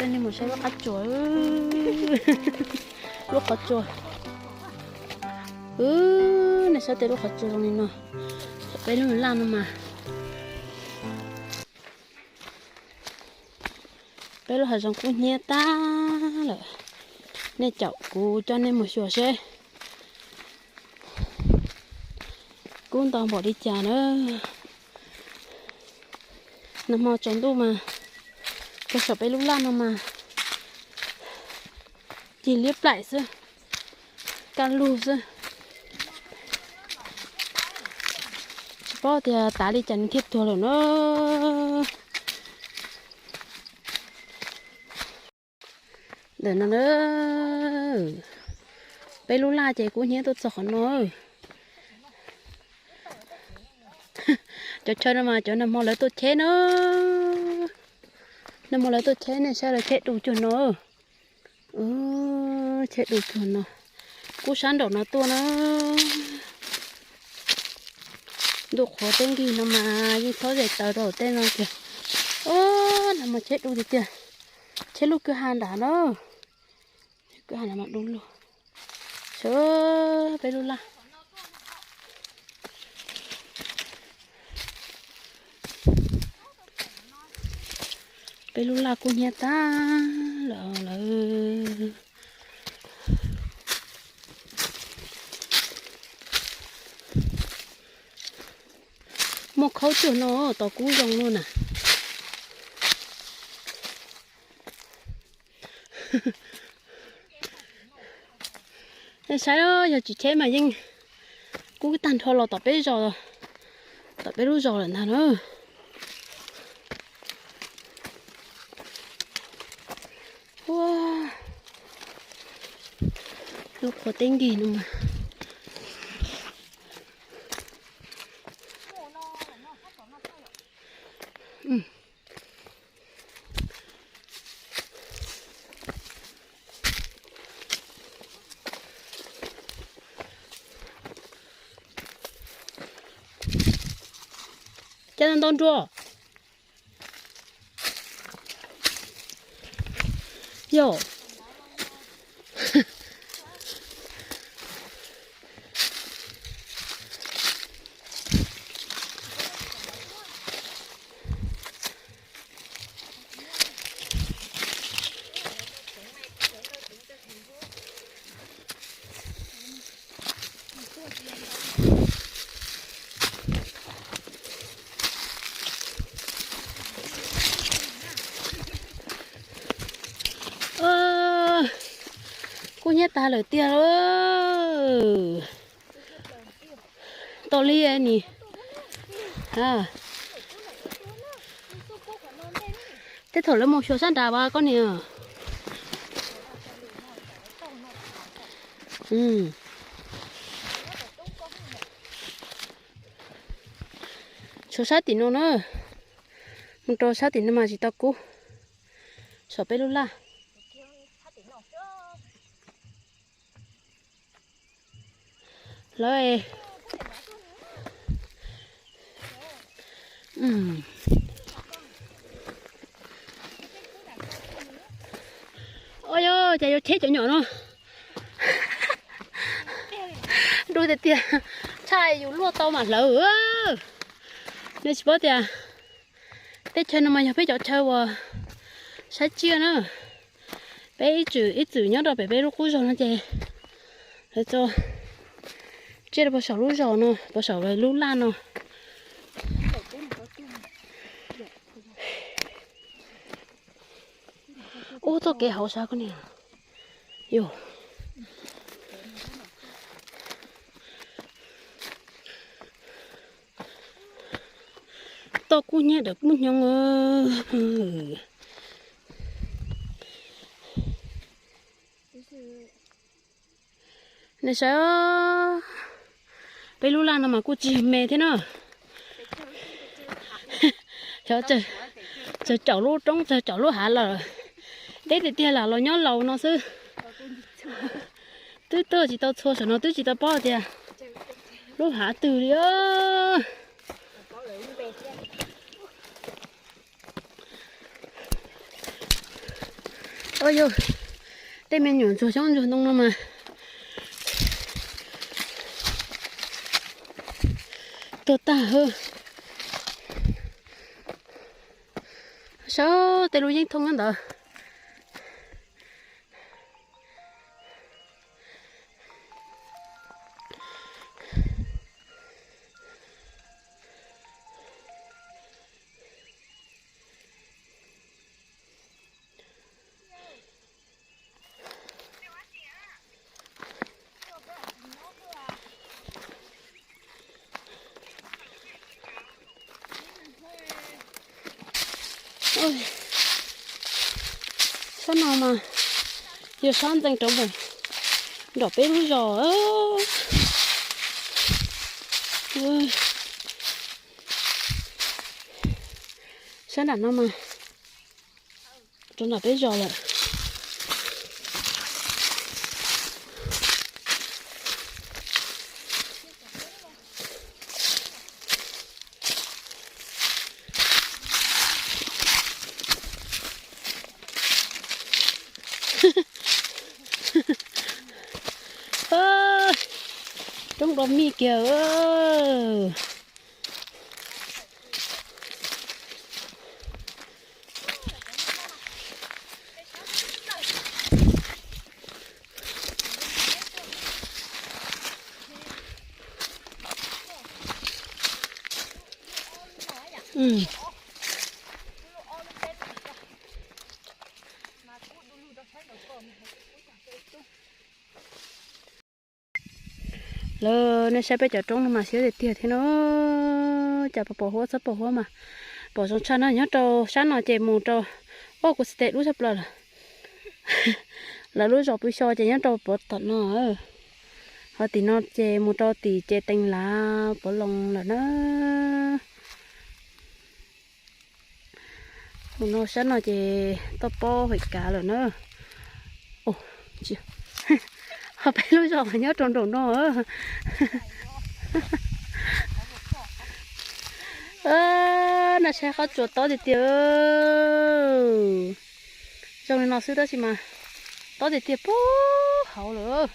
Coj nej mus saib lub qab tsuas, lub qhov tsua. Nej saib tej lub qhov tsua zoo li no. Peb lub laj no mas, peb lub hav zoov kub hnyiab tag lawm. Nej caum kuv coj nej mus xyuas seb kub ntau npaum li cas na. Nag hmo tsaus ntuj mas, rau saum peb lub laj no mas, cig liab plaim xwb, kaj lug xwb. Tsis paub tias tav li cas nws thiaj tuag lawm na. Ntawm no na, peb lub laj ces kub hnyiab tuaj txog qhov no. Cov chaw no mas cov nag hmo lawv tuaj cheb na. Nag hmo lawv tuaj cheb, nej saib lawv cheb du cuag no. Cheb du cuag no. Kub sab nraum no tuaj na. Ntuj qhuav teb nkig no mas yeej txhob zes taws rau tej no kiag. Nag hmo cheb du tiag tiag. Cheb lub kwj ha nrad na. Kwj ha nrad mas du lug. Sawv peb lub laj. Peb lub laj kub hnyiab tag lawm lawm. Muaj khaub cuag no tos kub zoo luaj na. Nej saib, yog tsis cheb mas yeej kub tag nrho los tom peb zos, tom peb lub zos lawm ntag na. Ua, lub qhuav teb nkig no mas. Cas ntau nruas. Yog. Kub hnyiab tag lawm tiag lauj. Tau li ni. Tej thaum lawv mus xyuas sab nrad as koj niam. Xyuas sab tim no na. Mus rau sab tim no mas tsis tau kub. Saum peb lub laj. Lawv, ua yog cas yuav cheb cov nyom no. Du tiag tiag, tshaj yus luaj tau mam hlawv. Nej tsis paub tias teb chaws no mas yog peb cov chaw uas saib tsiaj na. Peb ib txwm ib txwm nyob rau pem peb lub qub zos no ces lawv tso tsiaj rau puag saum lub zos no, puag saum lub laj no. Ub, txoj kev hauv sav koj niam. Yog toj kub hnyiab dawm kub hnyo. Nej saib, peb lub laj no mas kuj tsis me thiab na. Xyov txawg caum lub roob txawg caum lub hav lawm. Deb tiag tiag lam los nyob laus no xwb. Twb tuaj tsis tau txhua saum no twb tsis tau paub tias lub hav twg li. Os, Ua yog tej me nyuam ntsuag xyoob ntsuag ntoo no mas tuag tag hwb. Sab tej lub yeeb thooj ntawd. Sab no mas yog sab ntxeev rau nram peb lub zos. Sab nram no mas rau nram peb zos lawm. Roob dua mij kiag. Lawv, nej saib peb cov roob no mas siab tiag tiag thiab no. Cas pom pom huab txhob pom huab mas pom zoo tshaj na. Nyob rau sab no ces mus rau, ua kuv tsis tes dub tshaj plaws lawm. Lawv lub zos pw xyo ces nyob rau puag tom no. Ho tim no ces mus rau tim ces teev lav puav loo lawm na. Mus no sab no ces toj pob hais kav lawm na. Ho peb lub zos mas nyob rau nraum no. Nej saib qab tsuas tob tiag tiag. Zoo li no xwb tab sis mas tob tiag tiag puag hauv lawm.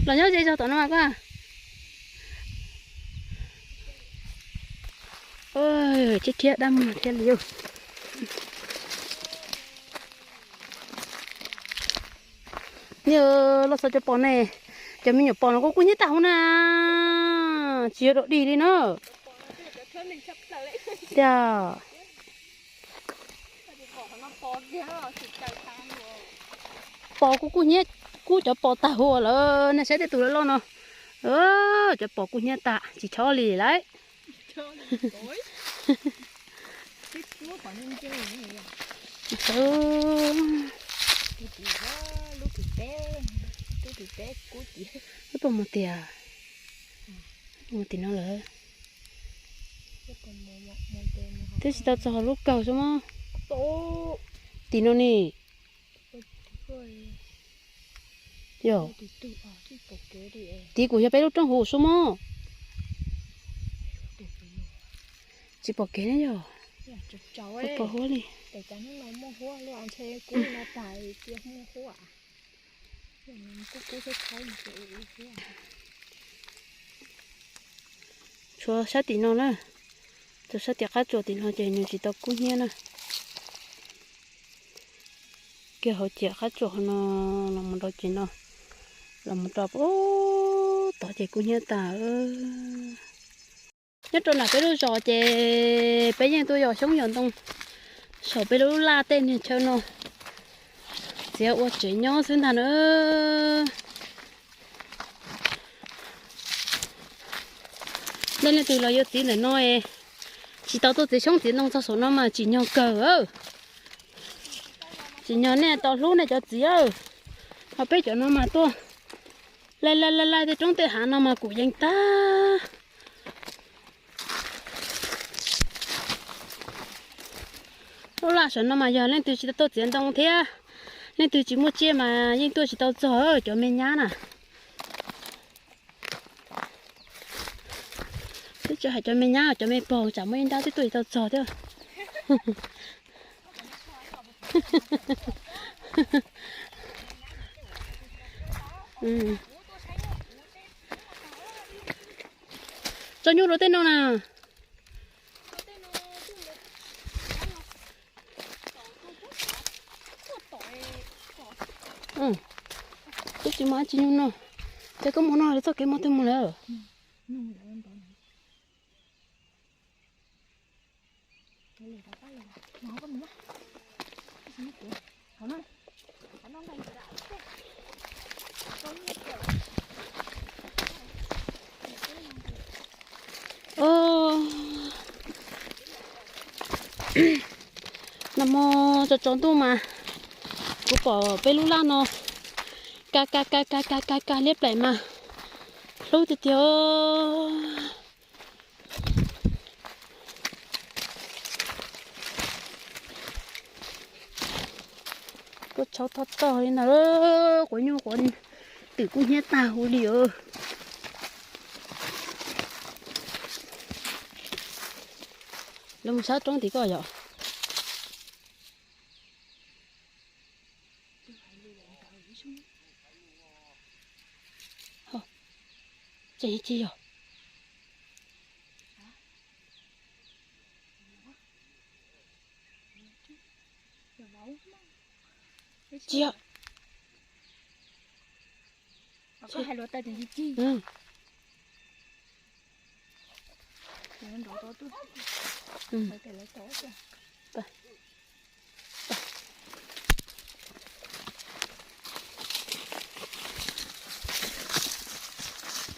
Los nyob ze zog tom no mas koj. Thiab thiab dab muag thiab li yus. Niag los xav cov pos ne, cov me nyuam pos no kuj kub hnyiab tag huv na, tsis yog dog dig li na. Tiag. Pos kuj kub hnyiab, kub cov pos tag huv lawm, nej saib tej tus loj loj no. Cov pos kub hnyiab tas tsis chob li lawm. Wb puas mus tiag? Mus tim no lawm. Twb tsis tau txog lub kawg xwb mog. Tim no ni. Yog, tim kuv yog peb lub roob huv xwb mog. Tsis pom kev ne yog. Pos huab li. Tshuav sab tim no na, tus sab tim qab tsuas tim no ces nws tsis tau kub hnyiab na. Kiag hauv ciam qab tsuas no los mus rau ces no, los mus rau tod ces kub hnyiab tas. Nyob rau nram peb lub zos ces peb yeej tuaj yos xyoob yos ntoo saum peb lub laj tej niag chaw no, txiav ua tsev nyob xwb ntag na. Leej leej twg los yuav txiv ntawm no, tsis tau tuaj txiav xyoob txiav ntoo txog saum no mas tsim nyog kawg. Tsim nyog nej tau hlub nej cov txiv. Ho peb cov no mas tuaj laij laij laij laij tej roob tej hav no mas kuj yeej tag. Lub laj saum no mas yog leej twg tsis tau tuaj txiav ntoo thiab leej twg tsis muaj tsiaj mas yeej tuaj tsis tau txog cov me nyab na. Twb tsis hais cov me nyab, cov me pog tsam muaj ib nrab twb tuaj tsis tau txog thiab. Tso nyuj rau tej no na. Twb tsis muaj dab tsi nyuj noj. Ces koj mus no lawv txoj kev mus twg mus lawm. Nag hmo tsaus tsaus ntuj mas kuv pom peb lub laj no ka ka ka ka ka ka ka liab plaim mas hlub tiag tiag. Tuaj tshauv thoj tog li ntawd, quav nyuj quav twm kub hnyiab tag huv li os. Lawv mus sab roob tim koj yom. Tseem tsis yog. Tsis yog.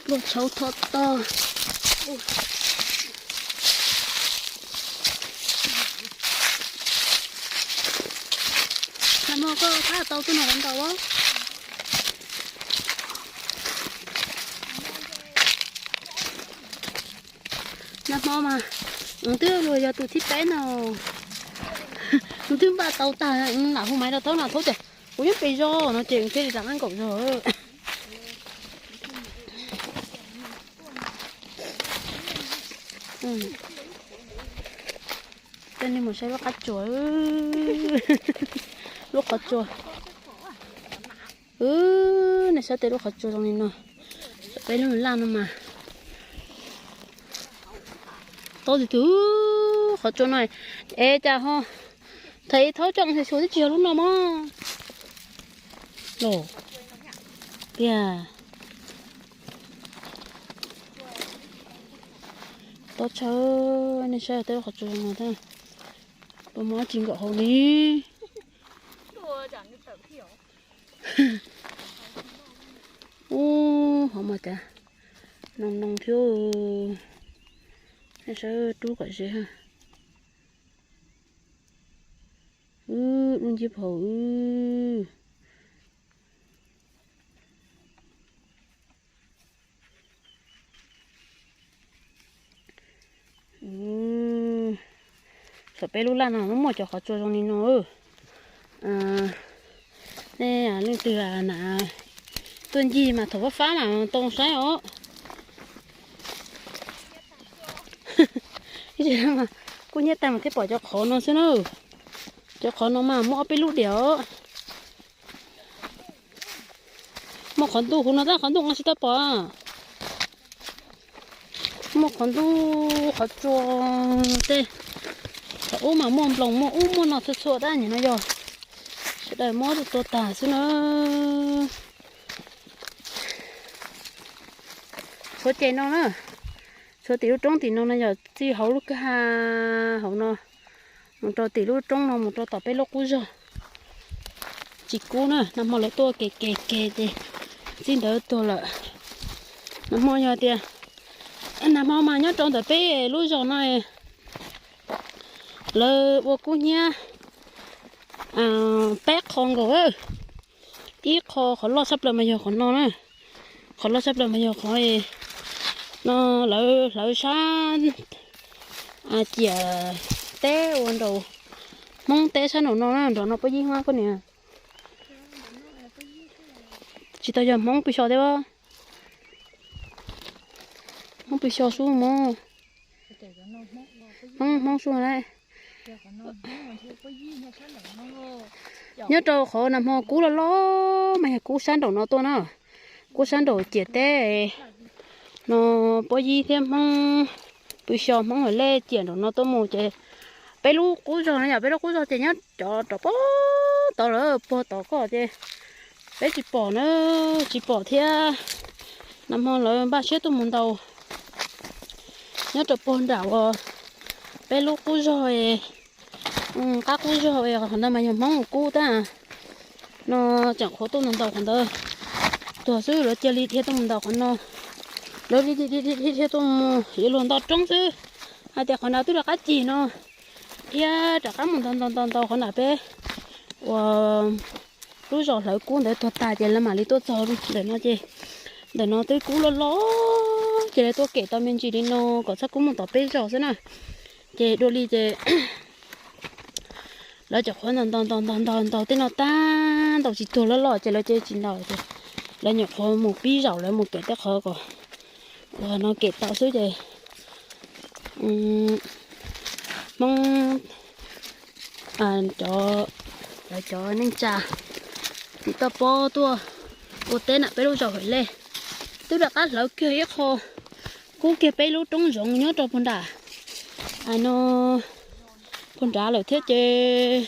Luaj tshauv thoj tog. Nag hmo koj thab tau tuaj noj qhov ntau a? Nag hmo mas twb luag yog tus thib peb no, twb npaj tau tag, lam hu maiv rau Thaub no, Thaub tias kuv yeej pes zog no ces thiaj li lam nkaum zog. Tej nej mus saib lub qab tsuas, lub qhov tsua. Nej saib tej lub qhov tsua zoo li no, peb lub laj no mas tob tus tus qhov tsua no. Es cas ho thaum ib thaub coj xyuas xyuas twb tsis yog lub no mog. Los tiag. Tob tshaj, nej saib tej lub qhov tsua no thiab, puas muaj dab tsi nkaum hauv li. Ub, hov mas cas noo noo thiab. Nej saib rub kom ze ha. Wb lub ncib phaum wb. Saum peb lub laj no muaj cov qhov tsua zoo li no. Nej leej twg na tuaj ncig mas thaum fab fab mas tau saib os. Kuj nyiaj tag mas thiaj pom cov qhov no xwb na. Cov qhov no mas muaj ob peb lub diam os. Muaj qhov ntuj huv no tab qhov ntuj nqa tsis tau pom. Muaj qhov ntuj qhov tsua tej. Qhov ub mas muaj nploos muaj ub muaj no txhua txhua tab nim no yog sawv daws muab tua tag xwb na. Tshuav ces no na, tshuav tim lub roob tim no no yog txij hauv lub kwj ha hauv no mus rau tim lub roob no mus rau tom peb lub qub zog. Tsis kub na, nag hmo lawv tuaj ke ke ke ces txij ntawd tuag lawm. Nag hmo yog tias, nag hmo mas nyob rau ntawm peb lub zos no lawv ua kub hnyiab peb qho nkaus. Ib qho qhov loj tshaj plaws mas yog qhov no na. Qhov loj tshaj plaws mas yog qhov no, lawv hlawv sab ciam teb ua nraum Hmoob teb sab nraum no na, nraum no puab yib hmab koj niam. Tsis tau yog Hmoob pw xyo thiab. Hmoob pw xyo sub mog. Hmoob, Hmoob sub lawm. Nyob rau qhov nag hmo kub loj loj mas yog kub sab nraum no tuaj na, kub sab nraum ciam teb no, pob yib thiab Hmoob pw xyo Hmoob lawm lej ciam nraum no tuaj mus ces peb lub qub zog no yom, peb lub qub zog ces nyob cov rov pob tod lawm puag tod koj ces peb tsis pom na, tsis pom thiab. Nag hmo lawv npaj siab tuaj mus ntaus nyob rau puag nram uas peb lub qub zog, qab qub zog qhov ntawd mas yog Hmoob mus kub tab no, tseem qhuav tuaj mus ntaus qhov ntawd tuag xwb, lawv cia li dhia tuaj mus ntaus qhov no, lawv dhia tuaj mus yuav luag nto roob xwb, hais tias qhov nrad twb rov qab cig no, dhia rov qab mus ntaus ntaus ntaus ntaus qhov nram peb uas lub zos hlawv kub ntawd tuag tag ces lawv mam li tuaj txog ntawm no ces ntawm no twb kub loj loj ces lawv tuaj kem tau me ntsis li no kom txhob kub mus tom peb zos xwb na. Ces dua li ces lawv cov qhuav ntaus ntaus ntaus ntaus ntaus ntaus tej no tag ntaus tsis tuag loj loj ces lawv cia tsis ntaus ces lawv nyuam qhuav mus pib zaum lawv mus kem tej qhov kom uas no kem tau xwb ces Hmoob cov, lawv cov neej tsa toj pob tuaj ua teb nram peb lub zos Hawm Lej, twb rov qab hlawv kiag ib qho kub kiag peb lub roob zoov nyob rau puag nram no, puag nrad lawm thiab ces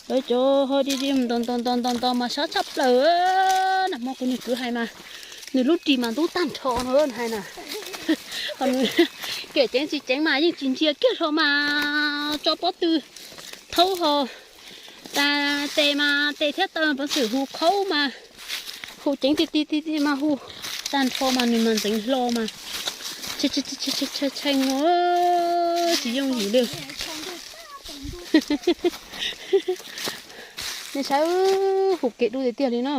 lawv cov ho di di ntaus ntaus ntaus ntaus ntaus mas sab tshaj plaws. Nag hmo kuv niag kwv hais mas nws lub ris mas ntub tag nrho no hais na. Kem ceev tsis ceev mas yeej tsis ntsia kiag hlo mas tso pob tw thaub ho tas tes mas tes thiab taw peev xwm hu khaub mas hu ceev ti ti ti ti mas hu tag nrho mas nws mas ntxeev hlo mas tshee ua tsis yooj yim li. Nej saib, hu kev dub tiag tiag li no.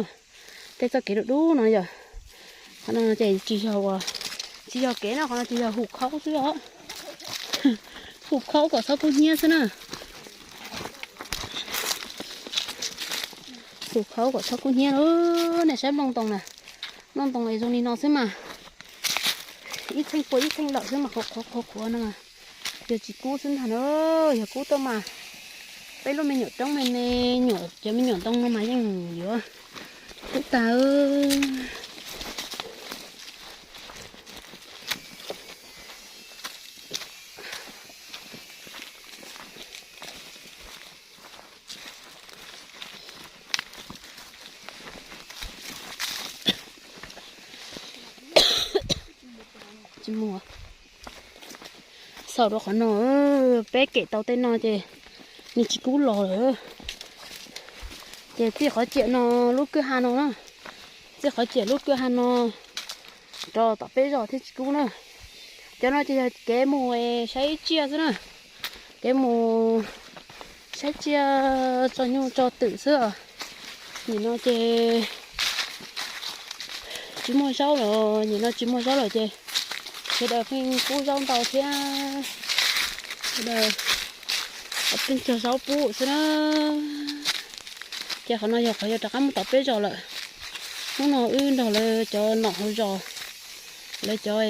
Tej txoj kev dub dub no yom, qhov no ces tsis yog, tsis yog kev no, qhov no tsis yog hu khaub xwb os. Hu khaub kom txhob kub hnyiab xwb na. Hu khaub kom txhob kub hnyiab. Nej saib nplooj ntoo na, nplooj ntoo es zoo li no xwb mas ib txheej pua ib txheej lawm xwb mas qhuav qhuav qhuav qhuav no mas yog tsis kub xwb ntag na. Yog kub tuaj mas peb lub me nyuam roob me me nyuam cov me nyuam ntoo no mas yeej yuav kub tag. Xauj rau qhov no, peb kem tau tej no ces nws tsis kub los lawm. Ces txij qhov ciam no lub kwj ha no na, txij qhov ciam lub kwj ha no rau tom peb zos thiaj tsis kub na. Cov no ces yog kev mus saib tsiaj xwb na, kev mus saib tsiaj tso nyuj tso twm xwb os. Nim no ces tsis muaj zaub lawm, nim no tsis muaj zaub lawm ces sawv daws pheej kub zaub ntau thiab, sawv daws pheej cog zaub pub xwb na. Ces qhov no yog qhov yuav rov qab mus tom peb zos lawm. Hnub no wb nrog lawv cov nom hauv zos, lawv cov,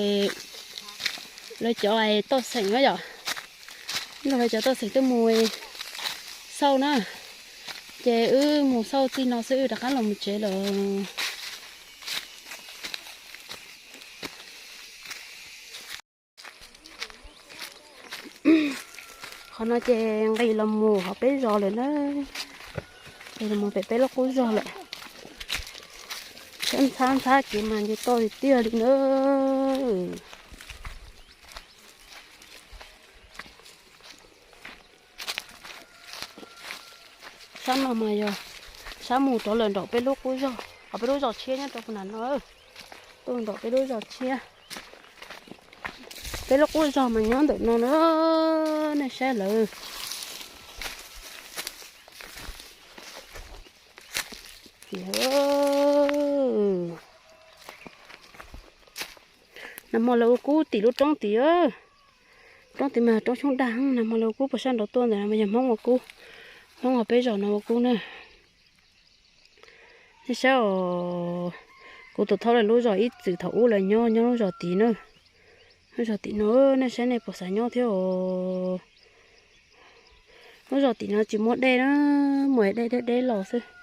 lawv cov toj xeem na yom, nrog lawv cov toj xeem tuaj mus xauj na. Ces wb mus xauj txij no xwb wb rov qab los mus tsev lawm. Qhov no ces nqis los mus hauv peb zos lawm na, nqis los mus pem peb lub qub zos lawm. Sab ntxhab ntxhab kev mas nce toj tiag tiag li na. Sab no mas yog sab mus rov lawm nraum peb lub qub zos, hos peb lub zos tshiab nyob rau puag nram no, tuaj nraum peb lub zos tshiab. Peb lub qub zos mas nyob ntawm no na, nej saib lawm. Nag hmo lawv ua kub tim lub roob tid, roob tid mas roob xyoob dag, nag hmo lawv ua kub puag sab nraud tuaj ntawm no mas yog Hmoob ua kub, Hmoob hauv peb zos no ua kub na. Nej saib os, kuv tus thaub lawv lub zos ib txwm thaum ub lawv nyob nyob lub zos tid na, lub zos tim no, nej saib nej puas xav nyob thiab os. Lub zos tim no tsis muaj dej na, muaj dej deb deb los xwb.